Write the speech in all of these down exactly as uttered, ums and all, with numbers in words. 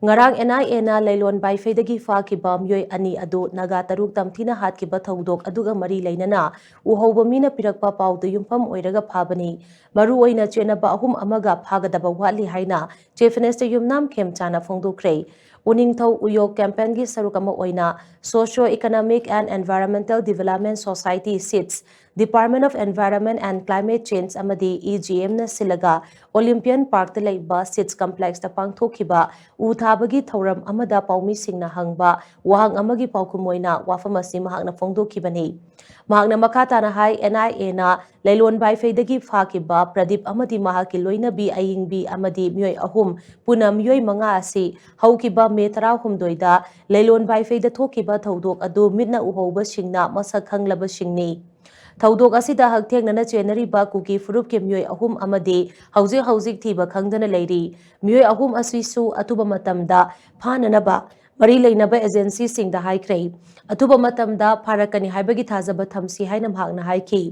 ꯉꯔꯥꯡ N I A ꯅ ꯂꯩꯂꯣꯟ ꯕꯥꯏꯐꯩꯗꯒꯤ ꯐꯥꯈꯤꯕ ꯃꯤꯑꯣꯏ ꯑꯅꯤ ꯑꯗꯨ ꯅꯥꯒꯥ ꯇꯔꯨꯛ ꯇꯝꯊꯤꯅ ꯍꯥꯠꯈꯤꯕ ꯊꯧꯗꯣꯛ ꯑꯗꯨꯒ ꯃꯔꯤ ꯂꯩꯅꯅ ꯎꯍꯧꯕ ꯃꯤꯅ ꯄꯤꯔꯛꯄ ꯄꯥꯎꯗ ꯌꯨꯝꯐꯝ ꯑꯣꯏꯔꯒ ꯐꯥꯕꯅꯤ꯫ ꯃꯔꯨꯑꯣꯏꯅ ꯆꯦꯟꯅꯕ ꯑꯍꯨꯝ ꯑꯃꯒ ꯐꯥꯒꯗꯕ ꯋꯥꯠꯂꯤ ꯍꯥꯏꯅ Chief Minister ꯌꯨꯝꯅꯥꯝ ꯈꯦꯝꯆꯥꯅ ꯐꯣꯡꯗꯣꯛꯈ꯭ꯔꯦ꯫ ꯎꯅꯤꯡꯊꯧ ꯎꯌꯣꯛ campaign ꯒꯤ ꯁꯔꯨꯛ ꯑꯃ ꯑꯣꯏꯅ Socio Economic and Environmental Development Society, SEEDS, Department of Environment and Climate Change ꯑꯃꯗꯤ E G M ꯅ ꯁꯤꯜꯂꯒ Olympian Park ꯇ ꯂꯩꯕ SEEDS complex ꯇ ꯄꯥꯡꯊꯣꯛꯈꯤꯕ ꯎ ꯊꯥꯕꯒꯤ ꯊꯧꯔꯝ ꯑꯃꯗ ꯄꯥꯎꯃꯤꯁꯤꯡꯅ ꯍꯪꯕ ꯋꯥꯍꯪ ꯑꯃꯒꯤ ꯄꯥꯎꯈꯨꯝ ꯑꯣꯏꯅ ꯋꯥꯐꯝ ꯑꯁꯤ ꯃꯍꯥꯛꯅ ꯐꯣꯡꯗꯣꯛꯈꯤꯕꯅꯤ꯫ ꯃꯍꯥꯛꯅ ꯃꯈꯥ ꯇꯥꯅ ꯍꯥꯏ, N I A ꯅ ꯂꯩꯂꯣꯟ ꯕꯥꯏꯐꯩꯗꯒꯤ ꯐꯥꯈꯤꯕ ꯄ꯭ꯔꯗꯤꯞ ꯑꯃꯗꯤ ꯃꯍꯥꯛꯀꯤ ꯂꯣꯏꯅꯕꯤ ꯑꯌꯤꯡꯕꯤ ꯑꯃꯗꯤ ꯃꯤꯑꯣꯏ ꯑꯍꯨꯝ, ꯄꯨꯟꯅ ꯃꯤꯑꯣꯏ ꯃꯉꯥ ꯑꯁꯤ ꯍꯧꯈꯤꯕ ꯃꯦ ꯇꯔꯥꯍꯨꯝꯗꯣꯏꯗ ꯂꯩꯂꯣꯟ ꯕꯥꯏꯐꯩꯗ ꯊꯣꯛꯈꯤꯕ ꯊꯧꯗꯣꯛ ꯑꯗꯨ ꯃꯤꯠꯅ ꯎꯍꯧꯕꯁꯤꯡꯅ ꯃꯁꯛ ꯈꯪꯂꯕꯁꯤꯡꯅꯤ꯫ ꯊꯧꯗꯣꯛ ꯑꯁꯤꯗ ꯍꯛꯊꯦꯡꯅꯅ ꯆꯦꯟꯅꯔꯤꯕ ꯀꯨꯀꯤ ꯐꯨꯔꯨꯞꯀꯤ ꯃꯤꯑꯣꯏ ꯑꯍꯨꯝ ꯑꯃꯗꯤ ꯍꯧꯖꯤꯛ ꯍꯧꯖꯤꯛ ꯊꯤꯕ ꯈꯪꯗꯅ ꯂꯩꯔꯤ꯫ ꯃꯤꯑꯣꯏ ꯑꯍꯨꯝ ꯑꯁꯤꯁꯨ ꯑꯊꯨꯕ ꯃꯇꯝꯗ ꯐꯥꯅꯅꯕ ꯃꯔꯤ ꯂꯩꯅꯕ agency ꯁꯤꯡꯗ ꯍꯥꯏꯈ꯭ꯔꯦ꯫ ꯑꯊꯨꯕ ꯃꯇꯝꯗ ꯐꯥꯔꯛꯀꯅꯤ ꯍꯥꯏꯕꯒꯤ ꯊꯥꯖꯕ ꯊꯝꯁꯤ ꯍꯥꯏꯅ ꯃꯍꯥꯛꯅ ꯍꯥꯏꯈꯤ꯫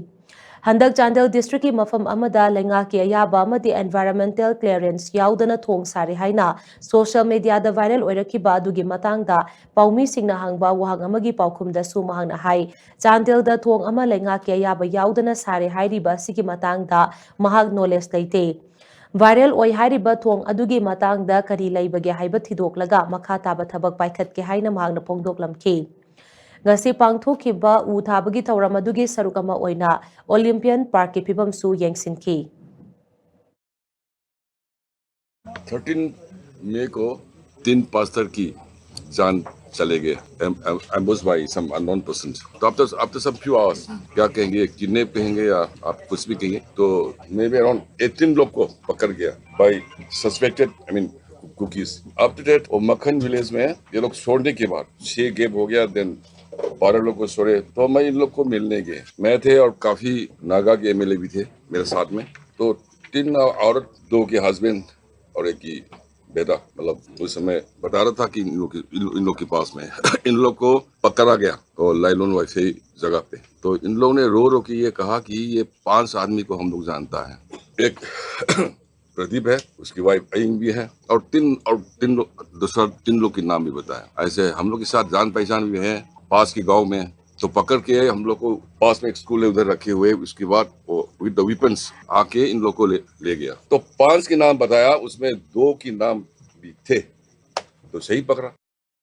ꯍꯟꯗꯛ ꯆꯥꯟꯗꯦꯜ district ꯀꯤ ꯃꯐꯝ ꯑꯃꯗ ꯂꯩꯉꯥꯛꯀꯤ ꯑꯌꯥꯕ ꯑꯃꯗꯤ environmental clearance ꯌꯥꯎꯗꯅ ꯊꯣꯡ ꯁꯥꯔꯤ ꯍꯥꯏꯅ social media ꯗ viral ꯑꯣꯏꯔꯛꯈꯤꯕ ꯑꯗꯨꯒꯤ ꯃꯇꯥꯡꯗ ꯄꯥꯎꯃꯤꯁꯤꯡꯅ ꯍꯪꯕ ꯋꯥꯍꯪ ꯑꯃꯒꯤ ꯄꯥꯎꯈꯨꯝꯗꯁꯨ ꯃꯍꯥꯛꯅ ꯍꯥꯏ, ꯆꯥꯟꯗꯦꯜꯗ ꯊꯣꯡ ꯑꯃ ꯂꯩꯉꯥꯛꯀꯤ ꯑꯌꯥꯕ ꯌꯥꯎꯗꯅ ꯁꯥꯔꯦ ꯍꯥꯏꯔꯤꯕ ꯑꯁꯤꯒꯤ ꯃꯇꯥꯡꯗ ꯃꯍꯥꯛ knowledge ꯂꯩꯇꯦ꯫ Viral ꯑꯣꯏ ꯍꯥꯏꯔꯤꯕ ꯊꯣꯡ ꯑꯗꯨꯒꯤ ꯃꯇꯥꯡꯗ ꯀꯔꯤ ꯂꯩꯕꯒꯦ ꯍꯥꯏꯕ ꯊꯤꯗꯣꯛꯂꯒ ꯃꯈꯥ ꯇꯥꯕ ꯊꯕꯛ ꯄꯥꯏꯈꯠꯀꯦ ꯍꯥꯏꯅ ꯃꯍꯥꯛꯅ ꯐꯣꯡꯗꯣꯛꯂꯝꯈꯤ꯫ ꯉꯁꯤ ꯄꯥꯡꯊꯣꯛꯈꯤꯕ ꯎ ꯊꯥꯕꯒꯤ ꯊꯧꯔꯝ ꯑꯗꯨꯒꯤ ꯁꯔꯨꯛ ꯑꯃ ꯑꯣꯏꯅ Olympian Park ꯀꯤ ꯐꯤꯕꯝꯁꯨ ꯌꯦꯡꯁꯤꯟꯈꯤ꯫ थर्टीन मई को तीन पास्टर की जान चले गए, ambush by some unknown person। तो आप तो आप तो सब क्यों आवाज क्या कहेंगे, किडनैप कहेंगे या आप कुछ भी कहेंगे। तो मे बी अराउंड एटीन लोग को पकड़ गया by suspected, I mean, Kukis. Up to date वो मक्खन विलेज में ये लोग छोड़ने के बाद छह गैप हो गया, देन बारह लोग को छोड़े। तो मैं इन लोग को मिलने गए, मैं थे और काफी नागा के एमएलए भी थे मेरे साथ में। तो तीन औरत, दो के हस्बैंड और एक ही बेटा, मतलब उस समय बता रहा था कि इन लोग के, इन, इन लोग के पास में इन लोग को पकड़ा गया और लाइलोन वाइफे जगह पे। तो इन लोगों ने रो रो के ये कहा कि ये पांच आदमी को हम लोग जानता है। एक प्रदीप है, उसकी वाइफ अयिंग भी है, और तीन और तीन लोग, दूसरा तीन लोग के नाम भी बताया। ऐसे हम लोग के साथ जान पहचान भी है पास के गांव में। तो पकड़ के हम लोग को पास में एक स्कूल है, उधर रखे हुए। उसके बाद वो विद द वेपन्स आके इन लोग को ले, ले गया। तो पांच के नाम बताया, उसमें दो के नाम भी थे, तो सही पकड़ा।